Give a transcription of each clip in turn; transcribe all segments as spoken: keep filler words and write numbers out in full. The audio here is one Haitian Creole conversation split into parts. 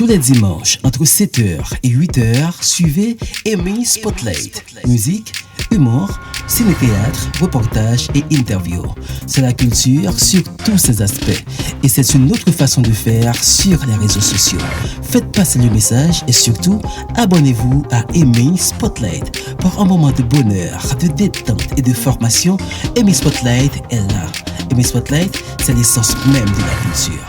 Tous les dimanches, entre sept heures et huit heures, suivez Amy Spotlight. Musique, humour, ciné-théâtre, reportages et interviews. C'est la culture sur tous ses aspects. Et c'est une autre façon de faire sur les réseaux sociaux. Faites passer le message et surtout, abonnez-vous à Amy Spotlight. Pour un moment de bonheur, de détente et de formation, Amy Spotlight est là. Amy Spotlight, c'est l'essence même de la culture.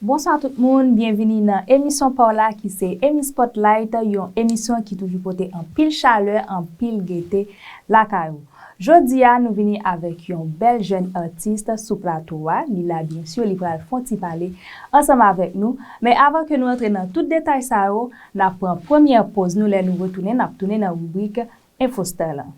Bonswa tout moun, byenvini nan emisyon pa w la ki se Amy Spotlight, yon emisyon ki toujou pote anpil chalè, anpil gete lakay ou. Jodi a, nou vini avèk yon bèl jèn atis sou plato a. Li la, byen si, li pral fè yon ti pale ansanm avèk nou. Men avan ke nou antre nan tout detay sa yo, n ap pran premyè poz nou, lè nou retounen, n ap tounen nan ribrik Infostar lan.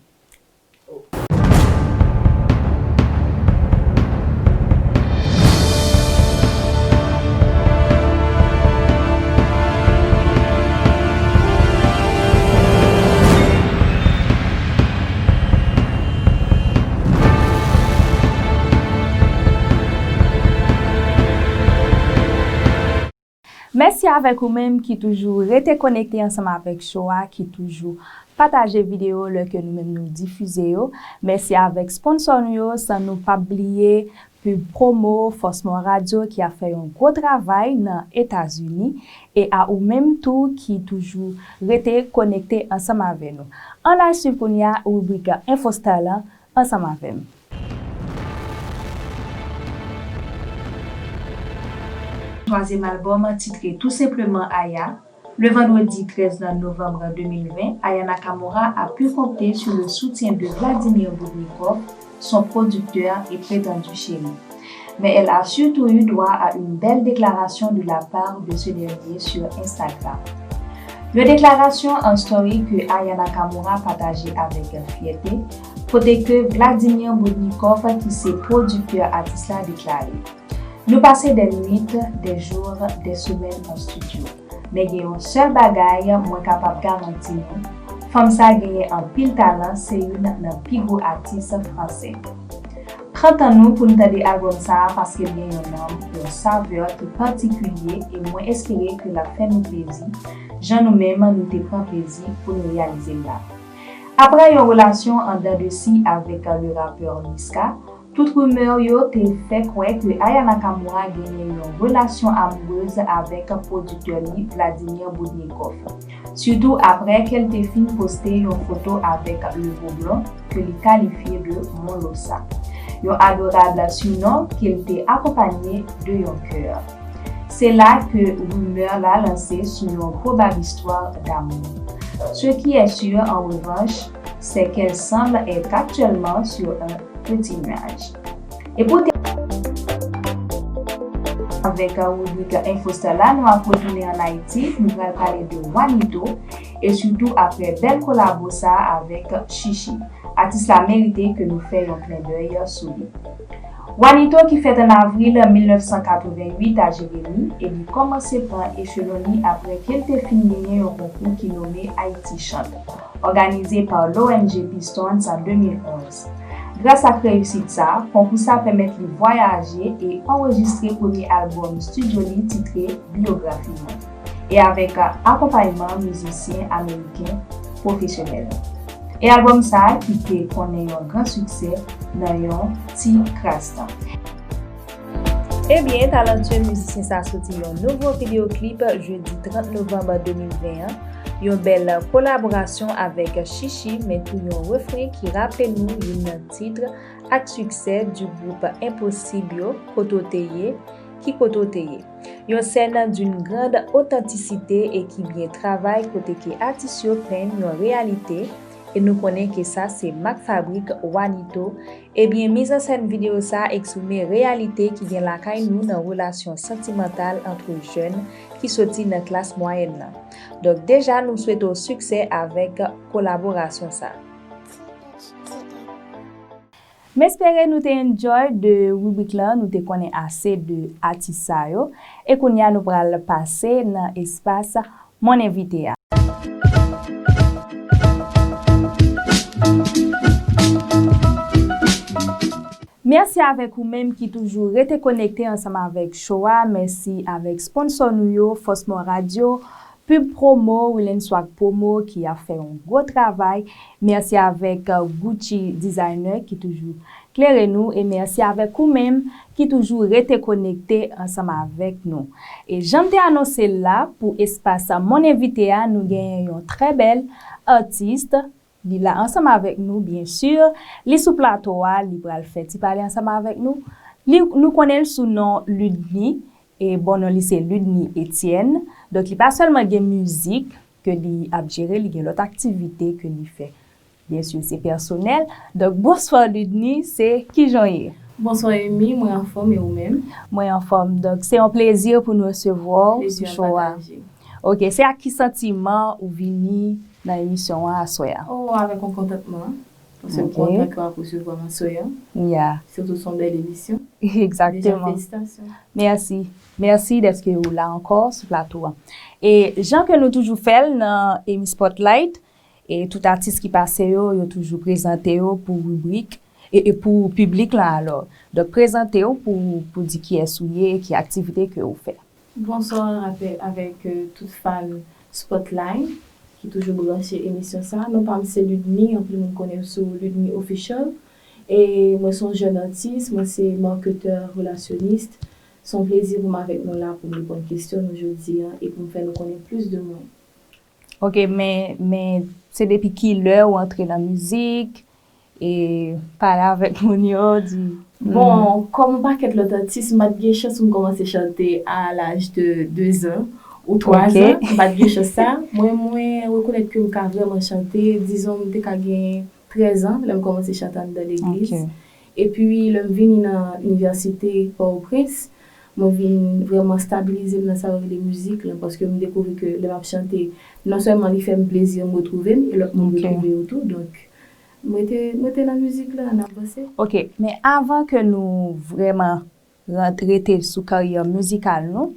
Mèsi avèk ou menm ki toujou rete konekte ansanm avèk show a, ki toujou pataje videyo lè ke nou menm nou difize yo. Mèsi avèk sponsò nou yo, san nou p ap bliye Pub Promo, Fòs Mò Radio ki ap fè yon gwo travay nan Etazini, e a ou menm tou ki toujou rete konekte ansanm avè nou. Ann al swiv kounye a ribrik Infostar lan ansanm avè m. Twazyèm albòm titre tou senpleman Aya. Le vendredi treize novembre deux mille vingt, Aya Nakamura a pu compter sur le soutien de Vladimir Boudnikov, son producteur et prétendu chéri. Mais elle a surtout eu droit à une belle déclaration de la part de ce dernier sur Instagram. Yon deklarasyon an story ke Aya Nakamura pataje avèk fyète, kote ke Vladimir Boudnikov, ki se pwodiktè atis la, deklare: Nou pase des nuits, des jours, des semaines en studio. Men gen yon sèl bagay mwen kapab garanti nou, fanm sa genyen anpil talan, se youn nan pi gwo atis fransè. Pran tan nou pou n tande albòm sa a, paske l gen yon nanm, yon savè ki patikilye, e mwen espere ke l ap fè nou plezi, jan nou menm nou te pran plezi pou nou reyalize l la. Apre yon relasyon an dan de si avèk le rapè Niska, tout rimè yo te fè kwè ke Aya Nakamura genyen yon relasyon amourez avèk pwodiktè li Vladimir Boudnikov. Sitou apre ke l te fin poste yon foto avèk le Gwo Blon, ke li kalifye de Mon Losa. Yon adorab sinon ke l te akonpanye de yon kè. Se la ke rimè la lanse sou yon probab istwa damou. Ce qui est sûr, en revanche, c'est qu'elle semble être actuellement sur un petit nuage. E pou te... Avèk ribrik Infostar la, nou ap retounen ann Ayiti, nou pral pale de Wanito, e sitou apre bèl kolabo sa a avèk Chichi. Atis la merite ke nou fè yon klendèy sou li. Wanito, ki fèt an avril mil nèf san katrevenn uit a Jeremi, e li kòmanse pran echelon li apre ke l te fin genyen yon konkou ki nome Haïti Chante, òganize pa l'O N G Pistons an de mil onz. Gras ak reyisit sa, konkou sa pèmèt li vwayaje e anrejistre premye albòm estidyo li titre Biyografi Mwen, e avèk akonpayman mizisyen ameriken pwofesyonèl. E albòm sa a ki te konnen yon gran siksè nan yon ti kras tan. Ebyen, talantye mizisyen sa a soti yon nouvo videyo klip jedi trant novanm de mil ven an, yon bèl kolaborasyon avèk Chichi, men tou yon refren ki raple nou youn nan tit ak siksè di gwoup Enposib yo, Kote w te ye, ki kote w te ye. Yon sèn d'une grande authenticité e ki byen travay kote ke atis yo penn yon reyalite, e nou konnen ke sa se mak fabrik Wanito. Ebyen, mizansèn videyo sa a eksprime reyalite ki gen lakay nou nan relasyon santimantal antre jèn ki soti nan klas mwayèn nan. Donk, deja, nou swete w siksè avèk kolaborasyon sa a. M espere nou te enjoy de ribrik lan, nou te konnen ase de atis sa yo. E kounye a, nou pral pase nan espas Mon Envite a. Mèsi avèk ou menm ki toujou rete konekte ansanm avèk show a. Mèsi avèk sponsò nou yo, Fòsmò Radio, Pub Promo, Willenswag Promo ki ap fè yon gwo travay. Mèsi avèk uh, Gucci Designer ki toujou klere nou. E mèsi avèk ou menm ki toujou rete konekte ansanm avèk nou. E jan m te anonse l la, pou espas Mon Envite a, nou genyen yon trè bèl atis. Li la ansanm avèk nou, byen si. Li sou plato a, li pral fè ti pale ansanm avèk nou. Li, nou konnen l sou non Ludny, e bon non li se Ludny Etienne. Donk, li pa sèlman gen mizik ke li ap jere, li gen lòt aktivite ke li fè. Byen si, se pèsonèl. Donk, bonswa Ludny, se kijan w ye? Bonswa Amy, mwen anfòm e ou menm? Mwen anfòm. Donk, se yon plezi pou nou resevwa w sou show a. Plezi an pataje. Ok, se ak ki santiman ou vini nan emisyon an aswè a? Oh, avèk yon kontantman. Paske m kontan ke w ap resevwa m aswè a. Yeah. Sitou se yon bèl emisyon. Egzakteman. Deja, felisitasyon. Mèsi. Mèsi dèske ou la ankò sou plato a. E jan ke nou toujou fè l nan Amy Spotlight, e tout atis ki pase yo, yo toujou prezante yo pou ribrik, e, e pou piblik la alò. Donk, prezante w pou, pou di kiyès ou ye, ki aktivite ke ou fè. Bonswa avè-, avèk euh, tout fan Spotlight ki toujou branche emisyon sa. Non pa m se Ludny, anpil moun konnen m sou Ludny Official. E mwen se yon jèn atis, mwen se marketeur relasyonis. Se yon plezi pou m avèk nou la pou m reponn kesyon nou jodi a e pou m fè nou konnen plis de mwen. Ok, men, men se depi ki lè ou antre nan mizik? E pale avèk moun yo, di. Bon, kòm yon pakèt lòt atis, m pa t gen chans pou m kòmanse chante a laj de de zan ou twa zan. Ok. M pa t gen chans sa. Mwen, mwen rekonèt ke m ka vrèman chante. Dizon, m te ka gen trèz an lè m kòmanse chante anndan legliz. Ok. Epi, lè m vini nan inivèsite Pòtoprens, mwen vin vrèman stabilize m nan sa yo rele mizik lan, paske m dekouvri ke lè m ap chante, non sèlman li fè m plezi, m retwouve m, e lòt moun retwouve yo tou. Donk, m rete, m rete nan mizik la, n ap vanse. Ok, men avan ke nou vrèman rant-, rete sou karyè mizikal nou,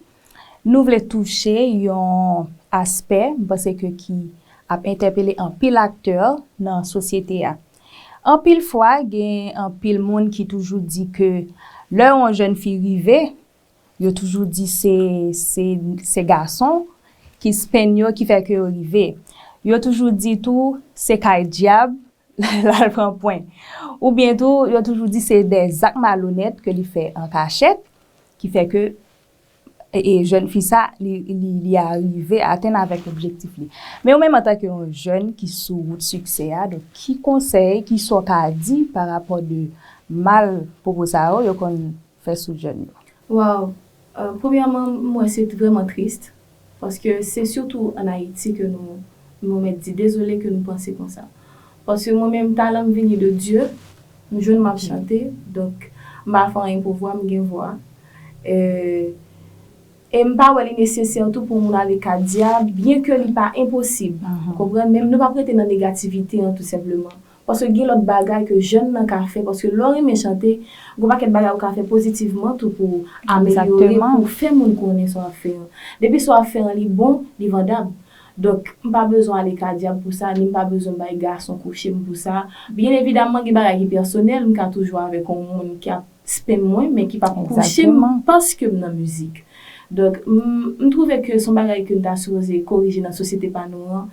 nou vle touche yon aspè, m panse ke ki ap entèpele anpil aktè nan sosyete a. Anpil fwa, gen anpil moun ki toujou di ke lè yon jèn fi rive, yo toujou di se, se, se gason ki spann yo, ki fè ke yo rive. Yo toujou di tou, se kay dyab, l al pran pwen. Oubyen tou, yo toujou di se de zak malonèt ke li fè an kachèt, ki fè ke, e, e, jèn fi sa, li, li, li arive atenn avèk objektif li. Men ou menm antanke yon jèn ki sou wout siksè a, donk ki konsèy, ki sa w ka di pa rapò de mal pwopo sa yo, yo konn fè sou jèn yo? Waw! Euh, premyèman, m wè se vrèman tris, paske se sitou ann Ayiti ke nou, nou mèt di dezole ke nou panse konsa. Paske mwen menm, talan m vini de Dye, m jwenn m ap chante, donk m pa fè anyen pou vwa, m gen vwa. Euh, e m pa wè li nesesè tou pou moun ale kay dyab, byen ke li pa enposib. Ou konprann? Men nou p ap rete nan negativite an, tou senpleman. Paske gen lòt bagay ke jèn nan ka fè, paske lè w renmen chante, gon pakèt bagay ou ka fè pozitivman tou pou amelyore, pou fè moun konnen sa w ap fè an. Depi sa w ap fè an li bon, li vandab. Donk, m pa bezwen ale kay dyab pou sa, ni m pa bezwen bay gason kouche m pou sa. Byen evidamman, gen bagay ki pèsonèl, m ka toujou avèk yon moun ki ap spann mwen, men ki p ap kouche m paske m nan mizik. Donk, m, m twouve ke se yon bagay ke n ta sipoze korije nan sosyete pa nou an.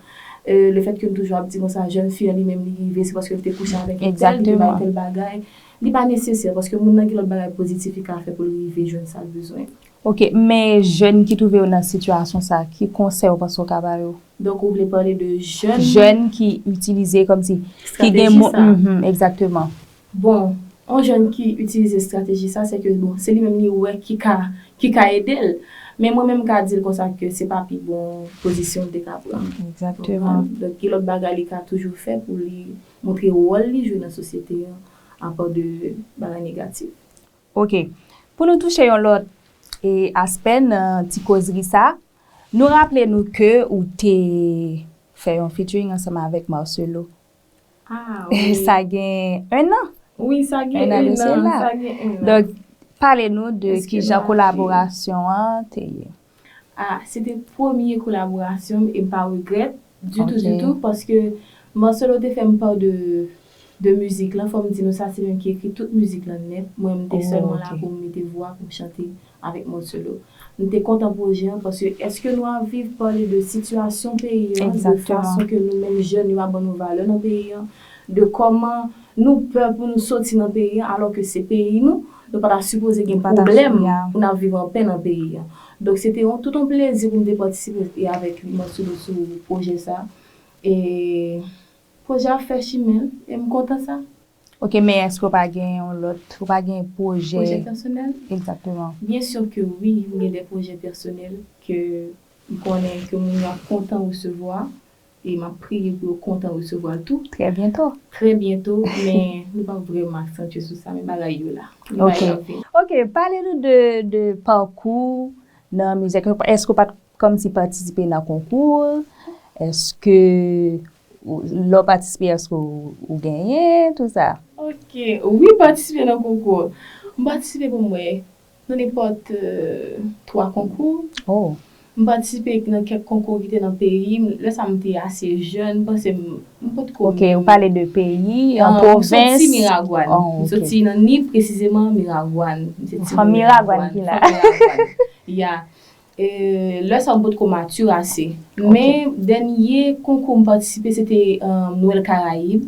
Euh, lefèt ke n toujou ap di konsa, jèn fi an li menm li rive, se paske l te kouche avèk entèl, li te bay tèl bagay. Li pa nesesè, paske moun nan gen lòt bagay pozitif li ka fè pou l rive jwenn sa l bezwen. Ok, men jèn ki twouve yo nan sitiyasyon sa, ki konsèy ou panse w ka ba yo? Donk, ou vle pale de jèn? Jèn ki itilize kòmsi, ki gen mo-, mhm, egzakteman. Bon, yon jèn ki itilize estrateji sa, se ke, bon, se li menm li wè ki ka, ki ka ede l. Men mwen menm, m ka di l konsa ke se pa pi bon pozisyon l te ka pran. Egzakteman. Donk, gen lòt bagay li ka toujou fè pou li montre wòl li jwe nan sosyete an, apa de bagay negatif. Ok. Pou nou touche yon lòt, e, aspè nan ti kozri sa, nou raple nou ke ou te fè yon featuring ansanm avèk Marcelo. Ah, wi. Sa gen en an? Wi, sa gen en an de sela. Sa gen en an. Donk, pale nou de kijan kolaborasyon an te ye. Ah, se te premye kolaborasyon m e m pa regrèt ditou, ditou, paske Marcelo te fè m pa de de mizik lan, fò m di nou sa, se li menm ki ekri tout mizik lan nèt. Mwen, m te sèlman la pou m mete vwa, pou m chante avèk Monselo. M te kontan pwojè an, paske èske nou ap viv pale de sitiyasyon peyi an, de fason ke nou menm jèn yo ap ban nou valè nan peyi an, de kòman nou pè pou nou soti nan peyi an, alò ke se peyi nou, nou pa ta sipoze gen pwoblèm pou n ap viv anpè nan peyi an. Donk, se te yon, tout yon plezi pou m te patisipe avèk Monselo sou pwojè sa. E pwojè a fè chimen l, e m kontan sa. Ok, men èske w pa gen yon lòt, ou pa gen pwojè? Pwojè pèsonèl? Egzakteman. Byen si ke wi, m gen de pwojè pèsonèl ke m konnen ke moun yo ap kontan resevwa, e m ap priye pou yo kontan resevwa l tou. Trè byento. Trè byento, men nou p ap vrèman aksantye sou sa, men bagay yo la. Yo pa gen anpil. Ok, pale nou de, de pakou nan mizik. Èske w pa t kòmsi patisipe nan konkou? Èske ou- lè w patisipe, èske w, ou genyen, tout sa? Ok, wi, patisipe nan konkou. M patisipe pou mwen nan nenpòt, euh, twa konkou. Oh. M patisipe nan kèk konkou ki te nan peyi m. Lè sa m te ase jèn, m panse m, m potko. Ok, ou pale de peyi, an pwovens? M soti Miragwàn. Oh, ok. M soti nan Nip, presizeman Miragwàn. M se timoun Miragwàn ki la. Fanm Miragwàn. Ya. E, lè sa m potko mati ase. Ok. Men dènye konkou m patisipe, se te, um, Nwèl Karayib.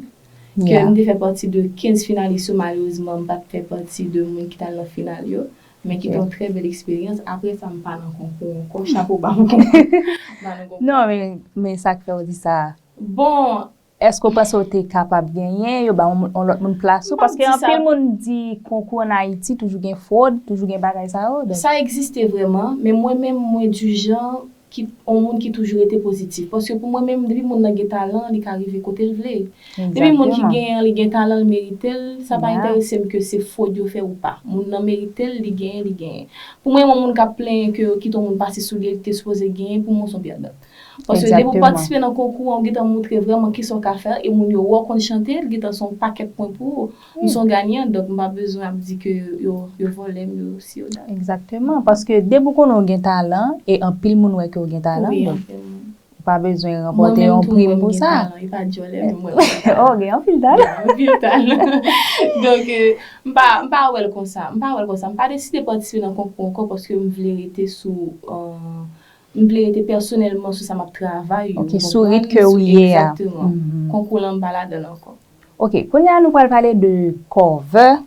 Ke m te fè pati de kenz finalis yo, malerezman, m pa t fè pati de moun ki t al nan final yo. Men ki te yon trè bèl eksperyans. Apre sa, m pa nan konkou ankò. Chapo ba m konkou. M pa nan konkou. Non, men, men sa k fè w di sa? Bon, èske w panse w te kapab genyen, yo ba yon, yon lòt moun plas ou? Paske anpil moun di konkou ann Ayiti toujou gen fwod, toujou gen bagay sa yo. Donk sa egziste vrèman, men mwen menm, mwen di jan ki, yon moun ki toujou rete pozitif. Paske pou mwen menm, depi moun nan gen talan, li ka rive kote l vle. Depi moun ki genyen, li gen talan, li merite l, sa pa enterese m ke se fwod yo fè ou pa. Moun nan merite l, li genyen, li genyen. Pou mwen, yon moun k ap plenyen ke yo kite yon moun pase sou li, li te sipoze genyen, pou mwen, se yon pèdan. Paske depi w patisipe nan konkou an, ou gentan montre vrèman kisa w ka fè, e moun yo wè w konn chante, li gentan se yon pakèt pwen pou ou. M se yon ganyan, donk m pa bezwen ap di ke yo, yo vòlè m, yo si, yo dat. Egzakteman, paske depi w konnen w gen talan, e anpil moun wè ke w gen talan, donk ou pa bezwen ranpòte yon prim pou sa. Mwen menm tou, mwen gen talan, e pa djòlè, men mwen gen talan. Oh, gen anpil talan. Gen anpil talan. Donk, euh, m pa, m pa wè l konsa, m pa wè l konsa. M pa deside patisipe nan konkou ankò paske m vle rete sou, euh, m vle rete pèsonèlman sou sa m ap travay yo, ou konprann? Ok, sou rit ke ou ye a. Egzakteman. Konkou lan, m pa ladan l ankò. Ok, kounye a nou pral pale de cover,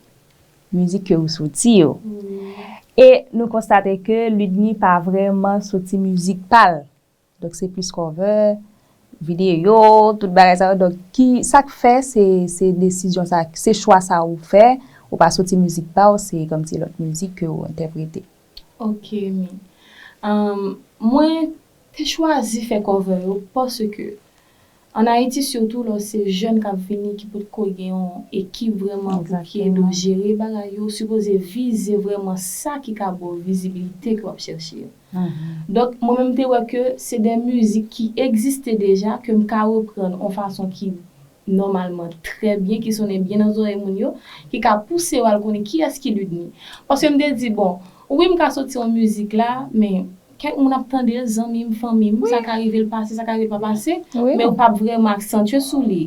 mizik ke ou soti yo. Wi. E nou konstate ke Ludny pa vrèman soti mizik pa l. Donk se plis cover, videyo, tout bagay sa yo. Donk ki, sa k fè se, se desizyon sa, se chwa sa ou fè, ou pa soti mizik pa w, se kòmsi lòt mizik ke ou entèprete? Ok, men, um, mwen te chwazi fè cover yo paske ann Ayiti sitou, lè w se jèn k ap vini, ki potko gen yon ekip vrèman pou ki ede w jere bagay yo, ou sipoze vize vrèman sa ki ka ba w vizibilite ke w ap chèche a. Donk, mwen menm, m te wè ke se de mizik ki egziste deja, ke m ka reprann yon fason ki nòmalman trè byen, ki sonnen byen nan zòrèy moun yo, ki ka pouse yo al konnen kiyès ki Ludny. Paske m te di, bon, wi, m ka soti yon mizik la, men kèk moun ap tande l, zanmi m, fanmi m, sa ka rive l pase, sa ka rive l pa pase, men yo p ap vrèman aksantye sou li.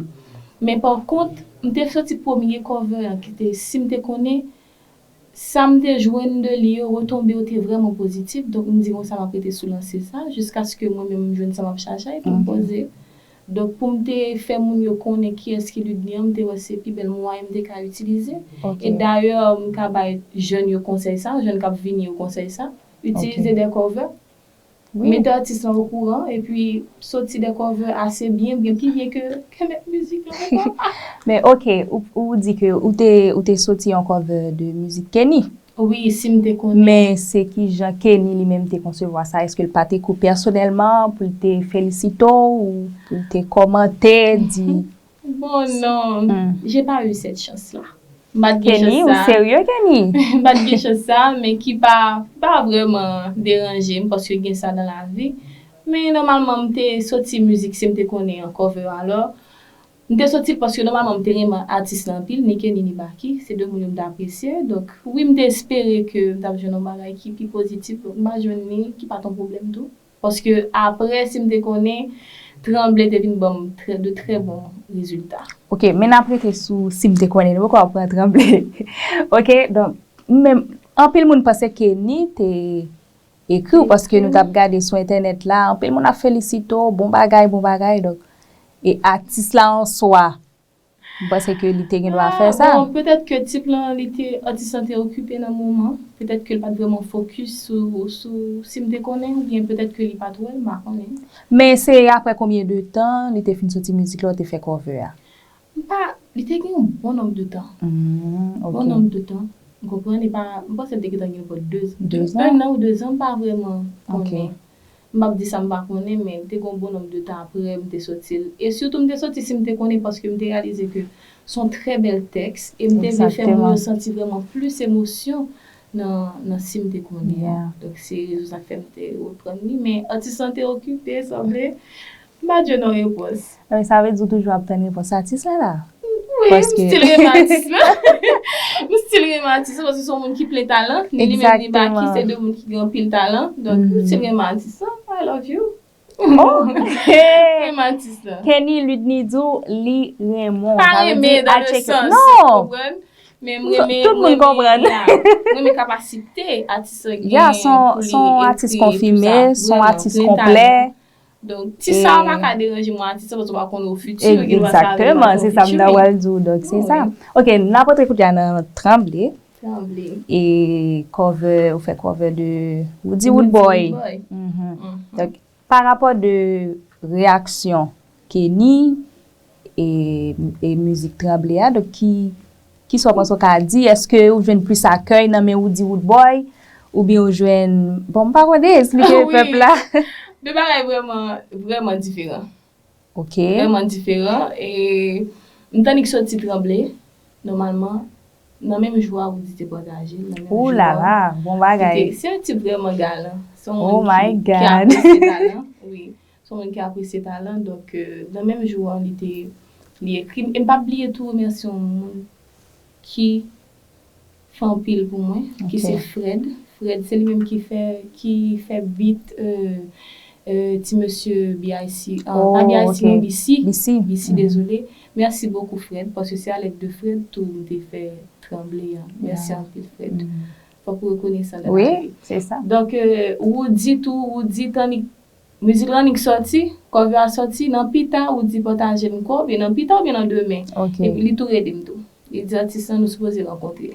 Men pa kont, m te soti premye cover an ki te, si m te konnen, sa m te jwenn de li yo, retonbe yo te vrèman pozitif. Donk, m di konsa, m ap rete sou lanse sa, jiskaske mwen menm m jwenn sa m ap chache a, epi m poze. Donk, pou m te fè moun yo konnen kiyès ki Ludny an, m te wè se pi bèl mwayen m te ka itilize. E dayè, m ka bay jèn yo konsèy sa, jèn k ap vini yo konsèy sa, itilize de cover. Mete atis lan okouran, epi soti de cover ase byen, byen pi byen ke, ke mèt mizik lan ankò. Men ok, ou, ou di ke ou te, ou te soti yon cover de mizik Kenny. Wi, si m te konnen. Men se ki jan Kenny li menm te konsevwa sa? Èske l pa te ekri w pèsonèlman pou l te felisite w, ou pou l te kòmante, di? Bon, non, j'ai pas eu cette chance-là. M pa t gen chans sa. Kenny, ou serye, Kenny? M pa t gen chans sa, men ki pa, pa vrèman deranje m, paske gen sa nan lavi. Men nòmalman, m te soti mizik, si m te konnen yon cover, alò, m te soti l paske nòmalman, m te renmen atis lan anpil, ni Kenny, ni Baky, se de moun yo m te apresye. Donk, wi, m te espere ke m t ap jwenn yon bagay ki pi pozitif, donk m pa jwenn li, ki pa t yon pwoblèm tou. Paske apre, si m te konnen, Tranble te vin ban m trè, de trè bon rezilta. Ok, men n ap rete sou si m te konnen, nou poko ap pran Tranble. Ok, donk, men anpil moun panse Kenny te ekri w paske nou t ap gade sou entènèt la, anpil moun ap felisite w, bon bagay, bon bagay, donk, e atis la an swa, M panse ke li te gen dwa fè sa. Ah, bon, petèt ke tip lan, li te, atis lan te okipe nan moman. Petèt ke l pa t vrèman fokis sou, sou si m te konnen, oubyen petèt ke li pa t wè l, m pa konnen. Men se apre konbyen de tan li te fin soti mizik la, ou te fè cover a? M pa, li te gen yon bon nonb de tan. Hmm, ok. Bon nonb de tan. Ou konprann? E pa, m panse l te gentan gen bò de, de, de zan. En an ou de zan, m pa vrèman konnen. M p ap di sa m pa konnen, men te gen yon bon nonb de tan apre m te soti l. E sitou m te soti si m te konnen paske m te reyalize ke se yon trè bèl tèks e m te vle fè moun yo santi vrèman plis emosyon nan, nan si m te konnen an. Donk se rezon sa k fè m te reprann li, men atis lan te okipe, sanble. M pa t jwenn yon repons. Sa vle di ou toujou ap tann repons atis la la? Wi, m still renmen atis lan. M still renmen atis lan paske se yon moun ki plen talan. Ni li menm ni Baky se de moun ki gen anpil talan. Donk, m still renmen atis lan. I love you. Oh! M renmen atis lan. Kenny Ludny di w li renmen w. Pa renmen dan le sans, ou konprann? Men m renmen, m renmen, m renmen kapasite atis lan genyen pou li ekri, ekri sa. Vrèman, plen talan. Yeah, se yon atis konfime, se yon atis konplè. Donk, ti sa a pa ka deranje mwen atis sa, paske w pa konnen o fiti, yo gen dwa sa rive nan fiti. Egzakteman, se sa m ta pral di w, donk se sa. Ok, n ap rantre kounye a nan Tranble. Tranble. E cover, ou fè cover de Roody Roodboy. Roody Roodboy. Donk, pa rapò de reyaksyon Kenny, e, e mizik Tranble a, donk ki, kisa w panse w ka di? Èske ou jwenn plis akèy nan men Roody Roodboy? Oubyen ou jwenn, bon, m pa konnen, esplike pèp la. De bagay vrèman, vrèman diferan. Ok. Vrèman diferan. E m t annik soti Tranble, nòmalman, nan menm jou a Roody te pataje l, nan menm jou a. Oulala, bon bagay. Se yon tip vrèman galan. Se yon moun ki, ki apresye talan. Wi. Se yon moun ki apresye talan, donk, nan menm jou an, li te, li ekri m. E m p ap bliye tou remèsye yon moun ki fè anpil pou mwen, ki se Fred. Fred, se li menm ki fè, ki fè beat, euh, euh, ti mesye B I C, ah, pa B I C, non, B C. B C. B C, dezole. Merci beaucoup, Fred, paske se a lèd de Fred tou m te fè Tranble an. Mèsi anpil, Fred. Fòk ou rekonesan dèt a li. Wi, se sa. Donk, euh, Roody tou, Roody t annik Mizik lan annik sòti, cover a sòti, nan pita ou di pataje m kò, oubyen nan pita oubyen nan demen. Epi li tou rele m tou. Li di atis lan nou sipoze rankontre.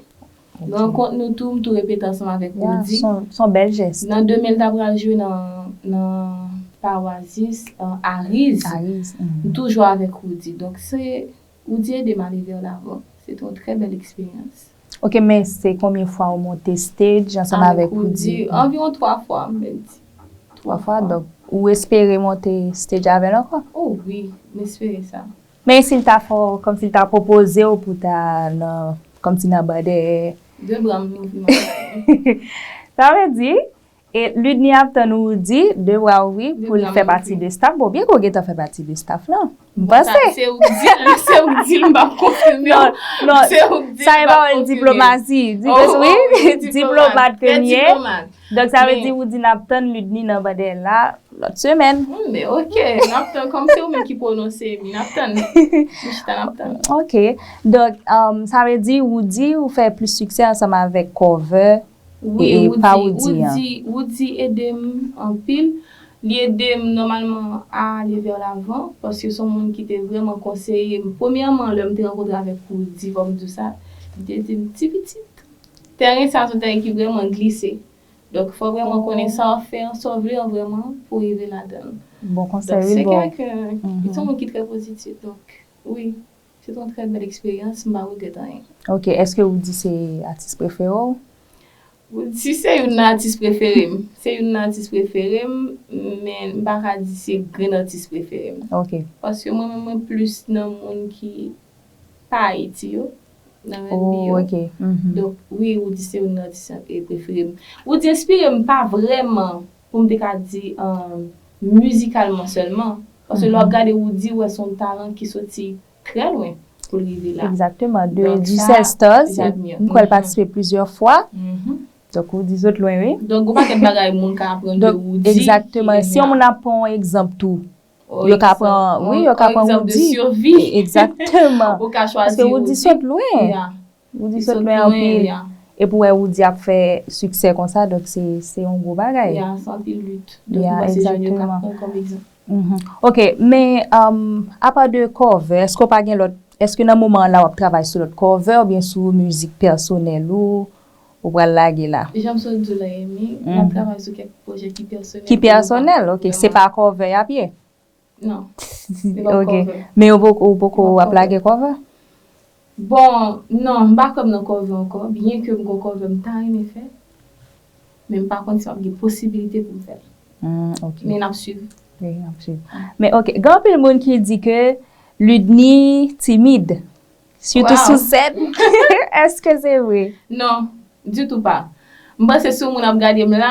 Rankont nou tou, m tou repete ansanm avèk Roody. Ya, se yon, se yon bèl jès. Nan demen l ta pral jwe nan, nan pa Oasis, euh, Ariz. Ariz. M tou jwe avèk Roody. Donk se Ou di ede m ale vè lavan. Se te yon trè bèl eksperyans. Ok, men se konbyen fwa ou monte stage ansanm avèk Roody? Anviwon twa fwa, m mèt di. Twa fwa, donk ou espere monte stage avè l ankò? Oh wi, m espere sa. Men si l ta fè w, kòmsi l ta pwopoze w pou w ta nan, kòmsi nan ban dèyè? De bra m louvri m ap tande. Sa vle di, E Ludny ap tann Roody, de bra ouvri, pou l fè pati de staff. Bon, byen ke w gentan fè pati de staff lan. M panse. Se ou k di l, se ou k di l, m p ap konfime w. Non, non, sa se pawòl diplomasi. Di ke wi, diplomat ke m ye. Donk, sa vle di Roody n ap tann Ludny nan ban dèyè l la lòt semèn. Wi, men ok, n ap tann. Kòm se ou menm ki pwononse, wi, n ap tann. M chita, n ap tann. Ok. Donk, sa vle di Roody, ou fè plis siksè ansanm avèk cover. Wi, e, e pa Roody, Roody an. Roody, Roody ede m anpil. Li ede m nòmalman a ale vè lavan, paske se yon moun ki te vrèman konseye m. Premyèman, lè m te rankontre avèk Roody, fò m di w sa, li te di m, "Ti pitit, tèren sa a se yon tèren ki vrèman glise. Donk, fò w vrèman konnen sa w ap fè an, sa w vle an vrèman, pou w rive ladan l." Bon konsèy, wi, l ba w. Donk, se kèlken, se yon moun ki trè pozitif, donk, wi. Se te yon trè bèl eksperyans, m pa regrèt anyen. Ok, èske Roody se atis prefere w? Roody se youn nan atis prefere m. Se youn nan atis prefere m, men m pa ka di se grenn atis prefere m. Ok. Paske mwen menm, mwen plis nan moun ki pa Ayiti yo, nan R and B yo. Oh, ok. Mhm. Donk, wi, Roody se youn nan atis, e, prefere m. Roody enspire m pa vrèman pou m te ka di, um, mizikalman sèlman. Paske lè w ap gade Roody, ou wè se yon talan ki soti trè lwen pou l rive la. Egzakteman. De, du Sèl Stars, m kwè l patisipe plizyè fwa. Donk, ou di sot lwen, wi. Donk, gon pakèt bagay moun ka aprann de Roody. Egzakteman. Si yon moun ap pran yon egzanp tou, yo ka pran, wi, yo ka pran Roody. Egzakteman. Paske Roody sot lwen. Roody sot lwen anpil. Epi w wè Roody ap fè siksè konsa, donk se se yon gwo bagay. Ya, se anpil lit. Donk, mwen panse jèn yo ka pran kòm egzanp. Ok, men um, apa de cover, èske w pa gen lòt, èske nan moman an la w ap travay sou lòt cover oubyen sou mizik pèsonèl ou, ou pral lage la? Jan m sot di w la, Amy, m ap travay sou kèk pwojè ki pèsonèl. Ki pèsonèl, ok. Se pa cover y ap ye? Non. Ok. Men ou poko, ou poko ap lage cover? Bon, non, m pa kwè m nan cover ankò, byen ke m gon cover m ta renmen fè. Men m pa konn si m ap gen posibilite pou m fè l. Hmm, ok. Men n ap swiv. Wi, n ap swiv. Men ok, gen anpil moun ki di ke Ludny timid, sitou sou sèn. Èske se vre? Non, ditou pa. M panse si yon moun ap gade m la,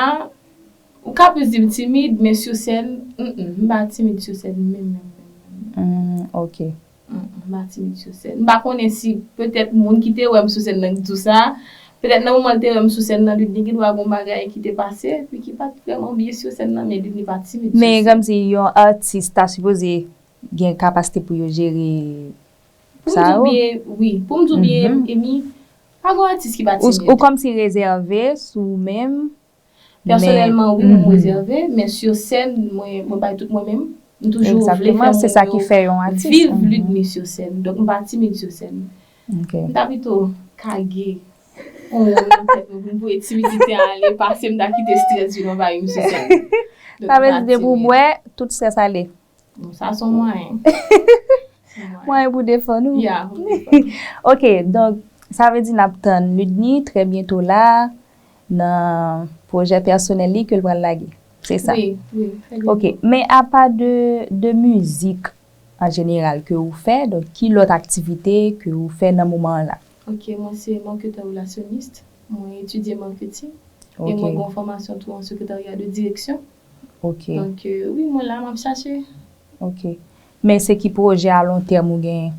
ou ka plis di m timid, men sou sèn, mm, mm, m pa timid sou sèn menm, menm, menm, menm. Hmm, ok. Mm, mm, m pa timid sou sèn. M pa konnen si petèt moun ki te wè m sou sèn nan ki di w sa. Petèt nan moman l te wè m sou sèn nan, Ludny gen dwa gon bagay ki te pase, epi ki pa t vrèman byen sou sèn nan, men Ludny pa timid sou sèn. Men kòmsi yon atis ta sipoze gen kapasite pou yo jere sa yo. Pou m di w byen, wi. Pou m di w byen, Amy, pa gon atis ki pa timid. Ou kòmsi rezève sou ou menm. Pèsonèlman, wi, mwen rezève, men sou sèn, mwen, mwen bay tout mwen menm. M toujou vle fè moun yo viv Ludny sou sèn. Donk, m pa timid sou sèn. M ta pito kage yon wonn nan tèt mwen pou m voye timidite a ale, pase m ta kite strès vin anvayi m sou sèn. Sa vle di depi w bwè, tout strès ale. Bon, sa se yon mwayen. Mwayen pou defann ou. Ya, pou defann. Ok, donk, sa vle di n ap tann Ludny trè byento la nan pwojè pèsonèl li ke l pral lage. Se sa? Wi, wi, trè byento. Ok, men apa de, de mizik an jeneral ke ou fè, donk, ki lòt aktivite ke ou fè nan moman an la? Ok, mwen se maketè relasyonis. Mwen etidye maketing. E mwen gen yon fòmasyon tou an sekretarya de direksyon. Ok. Donk, wi, mwen la, m ap chache. Ok. Men se ki pwojè alontèm ou genyen?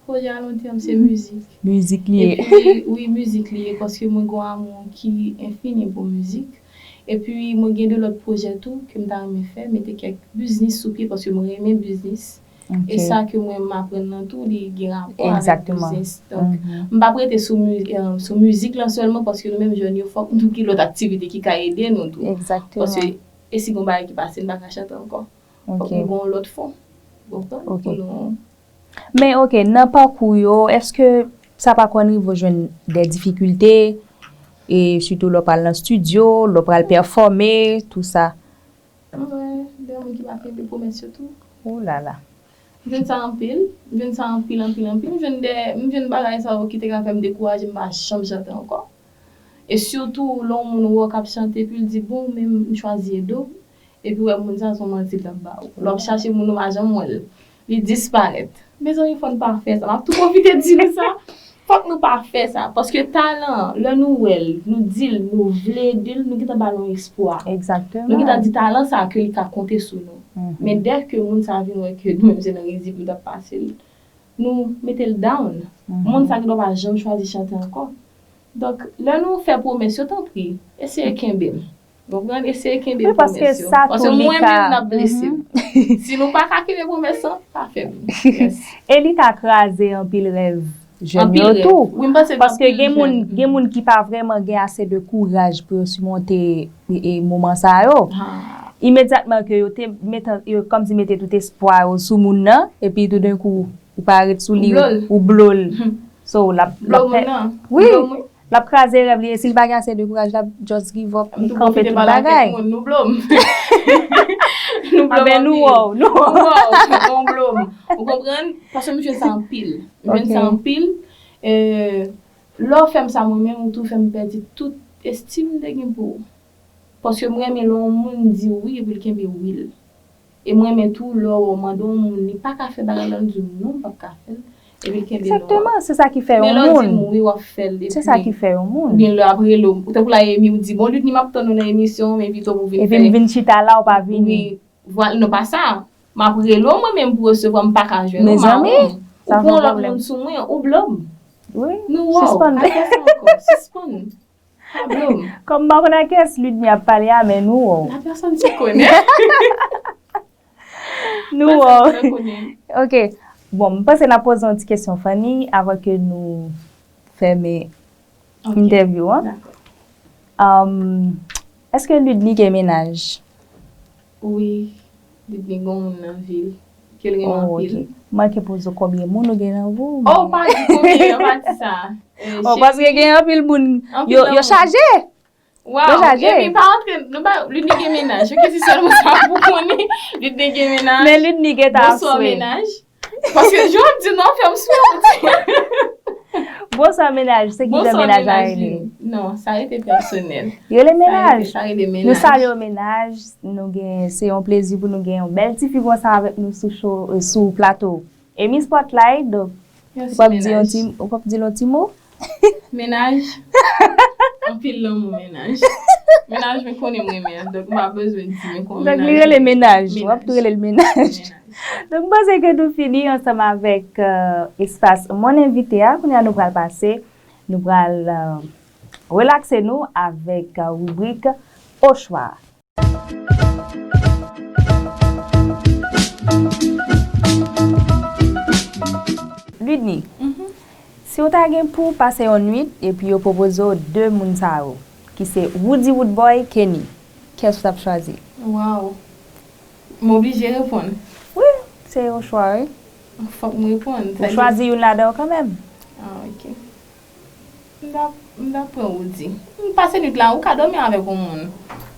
Pwojè alontèm, se mizik. Mizik li ye. Epi, wi, mizik li ye, paske mwen gen yon amou ki enfini pou mizik. Epi, mwen gen de lòt pwojè tou ke m ta renmen fè, mete kèk biznis sou pye, paske mwen renmen biznis. E sa ke mwen m aprann nan tou, li gen rapò avèk biznis. Donk, m p ap rete sou, sou mizik lan sèlman, paske nou menm jèn yo, fòk nou gen lòt aktivite ki ka ede nou tou. Paske, e si gen yon bagay ki pase, n pa ka chante ankò. Fòk nou gen yon lòt fon. Ou konprann? Pou nou. Men, ok, nan pakou yo, èske sa pa konn rive w jwenn de difikilte, e sitou lè w pral nan estidyo, lè w pral pèfòme, tou sa? Mwen, de moun ki pa kenbe pwomès yo tou. Ou la la. M jwenn sa anpil. M jwenn sa anpil, anpil, anpil. M jwenn de, m jwenn bagay sa yo ki te ka fè m dekouraje, m pa janm chante ankò. E sitou, lè yon moun wè w k ap chante, epi l di, bon, men m chwazi ede w. Epi w wè moun sa, se yon manti l t ap ba ou. Lè w ap chache moun, ou pa janm wè l. Li disparèt. Mezanmi, fò n pa fè sa. M ap tou pwofite di nou sa. Fòk nou pa fè sa, paske talan an, lè nou wè l, nou di l, nou vle ede l, nou gentan ba l yon espwa. Egzakteman. Nou gentan di talan sa a ke li ka konte sou nou. Men dè ke moun sa a vin wè ke nou menm se nan rizib nou t ap pase l, nou mete l down. Moun sa a gendwa pa janm chwazi chante ankò. Donk, lè nou fè pwomès yo, tanpri, eseye kenbe l. Konprann? Eseye kenbe pwomès yo. Paske mwen menm, l ap blese m. Si nou pa ka kenbe pwomès lan, pa fè m. E li ka kraze anpil rèv jèn yo tou. Paske gen moun, gen moun ki pa vrèman gen ase de kouraj pou yo simonte e, e moman sa yo. Imedyatman ke yo te mete, yo kòmsi mete tout espwa yo sou moun nan, epi toudenkou, ou pa ret sou li, ou blow l. So, l ap, l ap fè, wi. L ap kraze rèv li, e si l pa gen ase de kouraj, l ap just give up, li kanpe tout bagay. Nou blow m. Nou blow m anpil. Anben nou wè w, nou wè w. Nou wè w, bon blow m. Ou konprann? Paske m jwenn sa anpil. M jwenn sa anpil. E, lè w fè m sa mwen menm, ou tou fè m pèdi tout estim m te gen pou ou. Paske m renmen lè yon moun di wi epi l kenbe wi l. E m renmen tou lè w mande yon moun, li pa ka fè bagay la, l di w non, m p ap ka fè l. Epi l kenbe non an. Egzakteman, se sa ki fè yon moun. Men lè w di m wi, w ap fè l. Se sa ki fè yon moun. Oubyen lè ap rele w, ou tankou la Emi, ou di, bon, Ludny, m ap tann ou nan emisyon an, m envite w pou w vin fè. Epi m vin chita la, ou pa vini. Wi, vwala, non, pa sa. M ap rele w mwen menm pou resevwa, m pa ka jwenn ou, m a wont. Ou pran yon lòt moun sou mwen, ou blow m. Wi, sispann. Nou wè w, pa fè sa ankò, sispann. Kòm m pa konn ak kiyès Ludny ap pale a, men nou wè w. La personne se connaît. Nou wè w. Ok. Bon, m panse n ap poze yon ti kesyon funny avan ke nou fèmen entèvyou an. Dakò. Um, èske Ludny gen mennaj? Wi, Ludny gen yon moun nan vi l ke l renmen anpil. Oh, ok. Manke poze w konbyen moun ou gen nan vi w. Oh, pa di konbyen, pa di sa. Oh, paske gen anpil moun, yo chaje. Yo chaje. Epi pa antre, nou pa, Ludny gen mennaj. Ok, se sèlman sa pou konnen. Ludny gen mennaj. Men Ludny gen ta swe. Bonswa mennaj. Paske jan w ap di non, fè m swe w di. Bonswa mennaj, se ki jan mennaj la rele? Non, sa rete pèsonèl. Rele mennaj. Sa rete mennaj. Nou salye w mennaj, nou gen, se yon plezi pou nou gen yon bèl ti fi konsa avèk nou sou show, euh, sou plato Emi Spotlight, donk, ou p ap di yon ti, ou p ap di yon ti mo? Mennaj. Anpil lanmou mennaj. Mennaj, mwen konnen m renmen l, donk m pa bezwen di men kon mennaj. Donk, li rele mennaj. W ap tou rele l mennaj. Donk, m panse ke nou fini ansanm avèk, euh, espas Mon Envite a. Kounye a, nou pral pase, nou pral, euh, relakse nou avèk, euh, ribrik Ochwa. Ludny, si w ta gen pou w pase yon nwit epi yo pwopoze w de moun sa yo, ki se Roody Roodboy, Kenny, kiyès ou t ap chwazi? Waw. M oblije reponn? Wi, se yon chwa, wi. Fòk m reponn. Ou chwazi youn ladan yo kanmenm. Ah, ok. M t ap, m t ap pran Roody. M pase nwit la, ou ka dòmi avèk yon moun.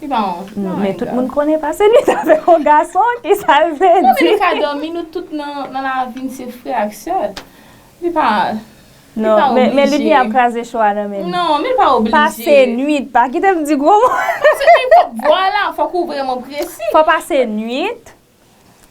Li pa yon, non, men tout moun konnen pase nwit avèk yon gason, ki sa l vle di? Non, men nou ka dòmi, nou tout nan, nan lavi n se frè ak sè. Li pa, li pa oblije. Non, men, men Ludny ap kraze cho a nan men li. Non, men li pa oblije. Pase nwit, pa kite m di gwo mo. Pase nwit, fòk, vwala, fòk ou vrèman presi. Fò pase nwit.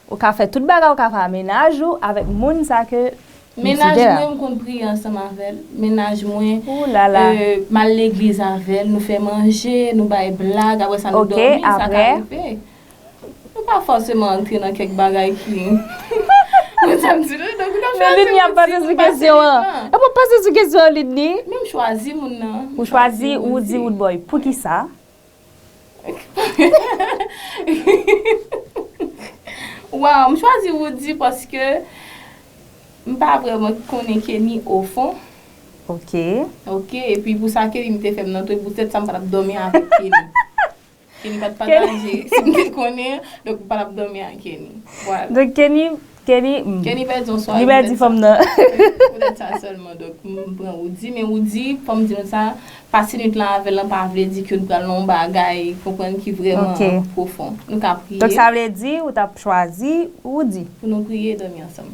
Ou ka fè tout bagay, ou ka fè mennaj ou avèk moun sa ke m site a. Mennaj mwen, m konn priye ansanm avè l. Mennaj mwen, euh, m al legliz avè l, nou fè manje, nou bay blag, apre sa nou dòmi, sa ka rive. Nou pa fòseman antre nan kèk bagay ki, mwen sa m di nou, donk nou chwazi Roody, nou pase nwit lan. Epi w pase sou kesyon an, Ludny. Men m chwazi moun nan. Ou chwazi Roody Roodboy. Poukisa? Waw, m chwazi Roody paske m pa vrèman konnen Kenny ofon. Ok. Ok, epi pou sa Kenny te fè m nan, poutèt sa m pa t ap dòmi avèk Kenny. Kenny pa t pataje, si m te konnen, donk m pa t ap dòmi ak Kenny. Vwala. Donk Kenny Kenny, hmm. Kenny pèdi yon sware, li pèdi fanm nan. Poutèt sa sèlman, donk, m pran Roody, men Roody, fò m di nou sa, pase nwit lan avè l lan pa vle di ke nou pral nan yon bagay, konprann, ki vrèman pwofon. Nou ka priye. Donk, sa vle di, ou t ap chwazi Roody? Pou nou priye e dòmi ansanm.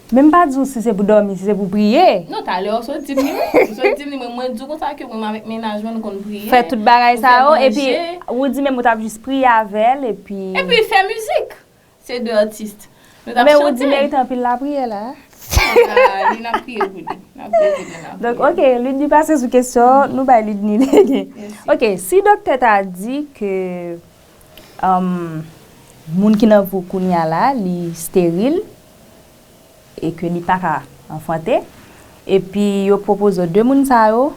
Men m pa di w si se pou dòmi, si se pou priye. Non, talè w sot di m li, wi. Ou sot di m li, mwen, mwen di w konsa ke mwen avèk mennaj mwen, nou konn priye. Fè tout bagay sa yo, epi Roody menm ou t ap jis priye avè l, epi. Epi fè mizik. Se de atis. Nou t ap chante. Men Roody merite anpil lapriyè la. Ah, li, n ap priye pou li. N ap priye pou li, n ap priye. Donk, ok, Ludny pase sou kesyon, nou bay Ludny li gen. Ok, si doktè ta di ke, um, moun ki nan vi w kounye a la, li steril, e ke li pa ka anfante, epi yo pwopoze w de moun sa yo,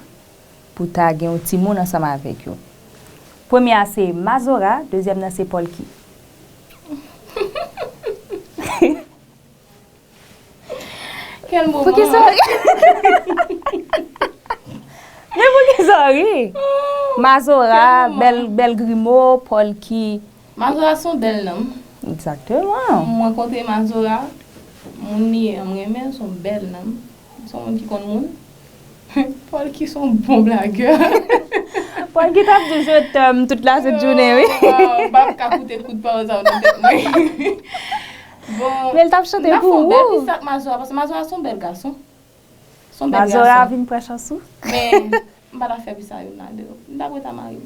pou ta gen yon timoun ansanm avèk yo. Premye a se Mazora, dezyèm nan se Polky. Kèl moman. Poukisa w ri? Men poukisa w ri? Mazora, bèl, bèl grimo, Polky. Mazora se yon bèl nonm. Egzakteman. M rankontre Mazora, moun li ye, m renmen l, se yon bèl nonm. Se yon moun ki konn moun. Polky se yon bon blagè. Polky t ap di je t'aime tout la sent jounen, wi. Oh, waw, m p ap ka koute kout pawòl sa yo nan tèt mwen. Bon, men l t ap chante pou ou. M t ap fè yon bèl pis ak Mazora, paske Mazora se yon bèl gason. Se yon bèl gason. Mazora vin pran chans ou? Men, m pa t ap fè pis a youn nan de yo. M t ap ret a mari m.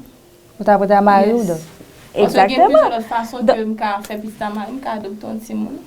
Ou t ap ret a mari w, donk. Paske gen plizyè lòt fason ke m ka fè pitit a mari m, m ka adopte yon timoun.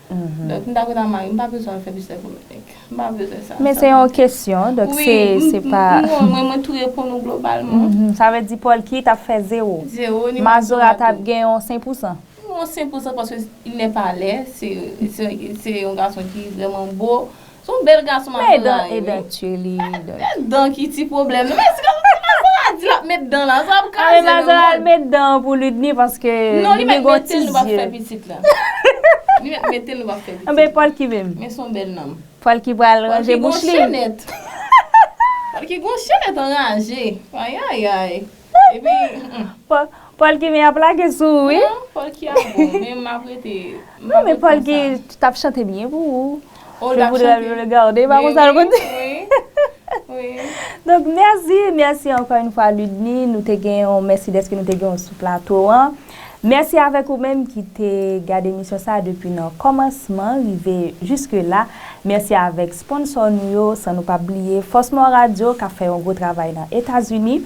Donk, m t ap ret a mari m, m pa bezwen al fè pitit pou mwen, nèg. M pa bezwen sa. Men se yon kesyon, donk se, se pa. Wi, m, m, mwen, mwen tou reponn ou globalman. Sa vle di Polky t ap fè zewo. Zewo, ni Mazora t ap gen yon senk pousan. Yon senk pousan, paske il n'est pas laid, se, se, se yon gason ki vrèman bo. Se yon bèl gason m ap pran la, wi. Men dan, e dan tye li, dan. Se dan ki ti pwoblèm nan. Men si Mazara di l ap met dan la, sa ap kraze nan mond. A, men Mazara al met dan pou Ludny paske Ludny gon ti zye. Non, li mèt mete l, nou p ap fè pitit la. Li mèt mete l, nou p ap fè pitit la. Anben, Paul ki menm? Men se yon bèl nonm. Paul ki pral ranje bouch li. Paul ki gon chenèt. Paul ki gon chenèt anraje. Ay, ay, ay. Epi, mm, mm. Paul, Paul ki men ap lage sou ou, wi. Non, Paul ki ap bon, men m ap rete, m ap rete konsa. Non, men Paul ki t ap chante byen pou ou. Oh, l t ap chante. Je voudrais le regarder, pa konsa l konn di. Wi, wi, wi. Donk, mèsi, mèsi ankò yon fwa, Ludny. Nou te gen yon, mèsi dèske nou te gen w sou plato an. Mèsi avèk ou menm ki te gade emisyon sa a depi nan kòmansman rive jiske la. Mèsi avèk sponsò nou yo, san nou p ap bliye Fòs Mò Radyo k ap fè yon gwo travay nan Etazini,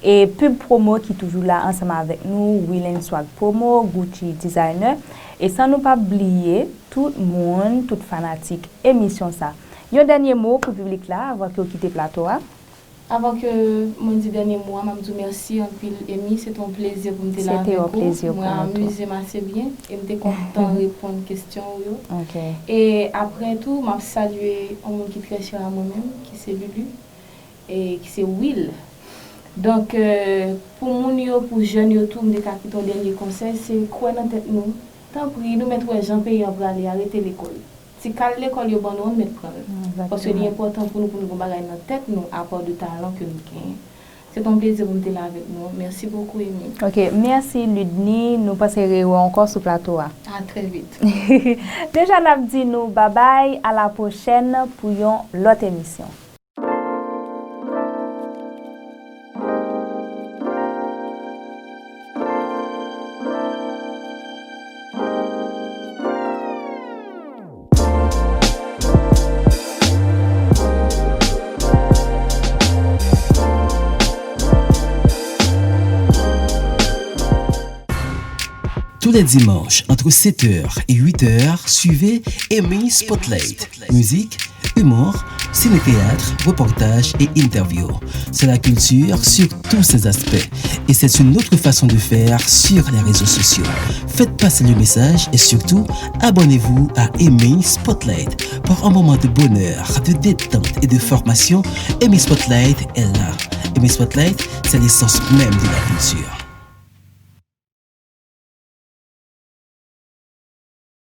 e Pub Promo ki toujou la ansanm avèk nou, Will and Swag Promo, Gucci Designer, e san nou p ap bliye tout moun, tout fanatik emisyon sa. Yon dènye mo pou piblik la avan ke w kite plato a. Avan ke mwen di dènye mo a, m ap di w mèsi anpil, Amy. Se te yon plezi pou m te la avèk ou. Se te yon plezi pou mwen tou. Mwen amize m ase byen e m te kontan reponn kesyon w yo. Ok. E apre tou, m ap salye yon moun ki trè chè a mwen menm, ki se Lulu, e ki se Will. Donk, euh, pou moun yo, pou jèn yo tou, m te ka kite yon dènye konsèy, se kwè nan tèt nou. Tanpri, nou mèt wè jan peyi an prale a, rete lekòl. Ti kal lekòl yo ban nou an, nou mèt pran l. Paske li enpòtan pou nou, pou nou gon bagay nan tèt nou, apa de talan ke nou genyen. Se te yon plezi pou m te la avèk nou. Merci beaucoup, Amy. Ok, mèsi, Ludny. Nou panse rewè ankò sou plato a. À très vite. Deja, n ap di nou babay, à la prochaine pou yon lòt emisyon. Tous les dimanches, entre sept heures et huit heures, suivez Amy Spotlight. Musique, humour, ciné-théâtre, reportages et interviews. C'est la culture sur tous ses aspects. Et c'est une autre façon de faire sur les réseaux sociaux. Faites passer le message et surtout, abonnez-vous à Amy Spotlight pour un moment de bonheur, de détente et de formation. Amy Spotlight est là. Amy Spotlight, c'est l'essence même de la culture.